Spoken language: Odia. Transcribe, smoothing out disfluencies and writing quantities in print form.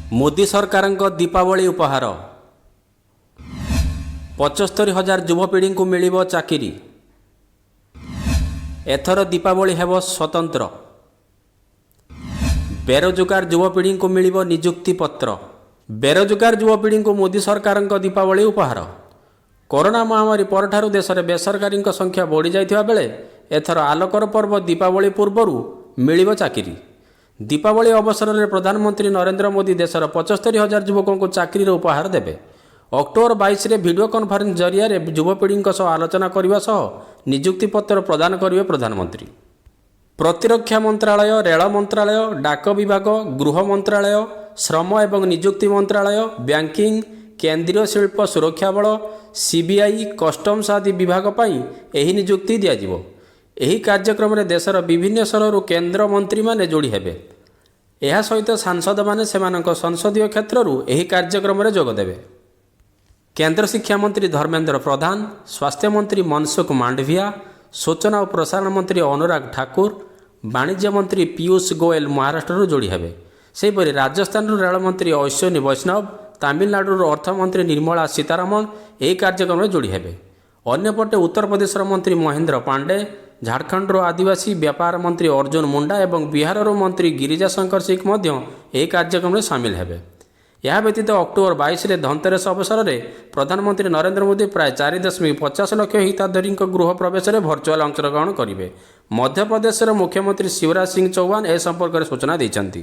ମୋଦି ସରକାରଙ୍କ ଦୀପାବଳି ଉପହାର। 75,000 ଯୁବପିଢ଼ିଙ୍କୁ ମିଳିବ ଚାକିରି। ଏଥର ଦୀପାବଳି ହେବ ସ୍ୱତନ୍ତ୍ର। ବେରୋଜଗାର ଯୁବପିଢ଼ିଙ୍କୁ ମିଳିବ ନିଯୁକ୍ତି ପତ୍ର। ବେରୋଜଗାର ଯୁବପିଢ଼ିଙ୍କୁ ମୋଦି ସରକାରଙ୍କ ଦୀପାବଳି ଉପହାର। କରୋନା ମହାମାରୀ ପରଠାରୁ ଦେଶରେ ବେରୋଜଗାରୀଙ୍କ ସଂଖ୍ୟା ବଢ଼ିଯାଇଥିବା ବେଳେ ଏଥର ଆଲୋକର ପର୍ବ ଦୀପାବଳି ପୂର୍ବରୁ ମିଳିବ ଚାକିରି। ଦୀପାବଳି ଅବସରରେ ପ୍ରଧାନମନ୍ତ୍ରୀ ନରେନ୍ଦ୍ର ମୋଦି ଦେଶର 75,000 ଯୁବକଙ୍କୁ ଚାକିରିର ଉପହାର ଦେବେ। ଅକ୍ଟୋବର 22ରେ ଭିଡ଼ିଓ କନଫରେନ୍ସ ଜରିଆରେ ଯୁବପିଢ଼ିଙ୍କ ସହ ଆଲୋଚନା କରିବା ସହ ନିଯୁକ୍ତି ପତ୍ର ପ୍ରଦାନ କରିବେ ପ୍ରଧାନମନ୍ତ୍ରୀ। ପ୍ରତିରକ୍ଷା ମନ୍ତ୍ରାଳୟ, ରେଳ ମନ୍ତ୍ରାଳୟ, ଡାକ ବିଭାଗ, ଗୃହ ମନ୍ତ୍ରାଳୟ, ଶ୍ରମ ଏବଂ ନିଯୁକ୍ତି ମନ୍ତ୍ରାଳୟ, ବ୍ୟାଙ୍କିଂ, କେନ୍ଦ୍ରୀୟ ଶିଳ୍ପ ସୁରକ୍ଷା ବଳ, ସିବିଆଇ, କଷ୍ଟମ୍ସ ଆଦି ବିଭାଗ ପାଇଁ ଏହି ନିଯୁକ୍ତି ଦିଆଯିବ। ଏହି କାର୍ଯ୍ୟକ୍ରମରେ ଦେଶର ବିଭିନ୍ନ ସହରରୁ କେନ୍ଦ୍ର ମନ୍ତ୍ରୀମାନେ ଯୋଡ଼ି ହେବେ। ଏହା ସହିତ ସାଂସଦମାନେ ସେମାନଙ୍କ ସଂସଦୀୟ କ୍ଷେତ୍ରରୁ ଏହି କାର୍ଯ୍ୟକ୍ରମରେ ଯୋଗ ଦେବେ। କେନ୍ଦ୍ର ଶିକ୍ଷାମନ୍ତ୍ରୀ ଧର୍ମେନ୍ଦ୍ର ପ୍ରଧାନ, ସ୍ୱାସ୍ଥ୍ୟମନ୍ତ୍ରୀ ମନସୁଖ ମାଣ୍ଡଭିଆ, ସୂଚନା ଓ ପ୍ରସାରଣ ମନ୍ତ୍ରୀ ଅନୁରାଗ ଠାକୁର, ବାଣିଜ୍ୟ ମନ୍ତ୍ରୀ ପୀୟୁଷ ଗୋଏଲ ମହାରାଷ୍ଟ୍ରରୁ ଯୋଡ଼ି ହେବେ। ସେହିପରି ରାଜସ୍ଥାନରୁ ରେଳମନ୍ତ୍ରୀ ଅଶ୍ୱିନୀ ବୈଷ୍ଣବ, ତାମିଲନାଡୁରୁ ଅର୍ଥମନ୍ତ୍ରୀ ନିର୍ମଳା ସୀତାରମଣ ଏହି କାର୍ଯ୍ୟକ୍ରମରେ ଯୋଡ଼ି ହେବେ। ଅନ୍ୟପଟେ ଉତ୍ତରପ୍ରଦେଶର ମନ୍ତ୍ରୀ ମହେନ୍ଦ୍ର ପାଣ୍ଡେ, ଝାଡ଼ଖଣ୍ଡର ଆଦିବାସୀ ବ୍ୟାପାର ମନ୍ତ୍ରୀ ଅର୍ଜୁନ ମୁଣ୍ଡା ଏବଂ ବିହାରର ମନ୍ତ୍ରୀ ଗିରିଜା ଶଙ୍କର ସିଂ ମଧ୍ୟ ଏହି କାର୍ଯ୍ୟକ୍ରମରେ ସାମିଲ ହେବେ। ଏହା ବ୍ୟତୀତ ଅକ୍ଟୋବର 22ରେ ଧନତେରସ ଅବସରରେ ପ୍ରଧାନମନ୍ତ୍ରୀ ନରେନ୍ଦ୍ର ମୋଦି ପ୍ରାୟ 4.50 ଲକ୍ଷ ହିତାଧିକାରୀଙ୍କ ଗୃହ ପ୍ରବେଶରେ ଭର୍ଚୁଆଲ ଅଂଶଗ୍ରହଣ କରିବେ। ମଧ୍ୟପ୍ରଦେଶର ମୁଖ୍ୟମନ୍ତ୍ରୀ ଶିବରାଜ ସିଂ ଚୌହାନ ଏ ସମ୍ପର୍କରେ ସୂଚନା ଦେଇଛନ୍ତି।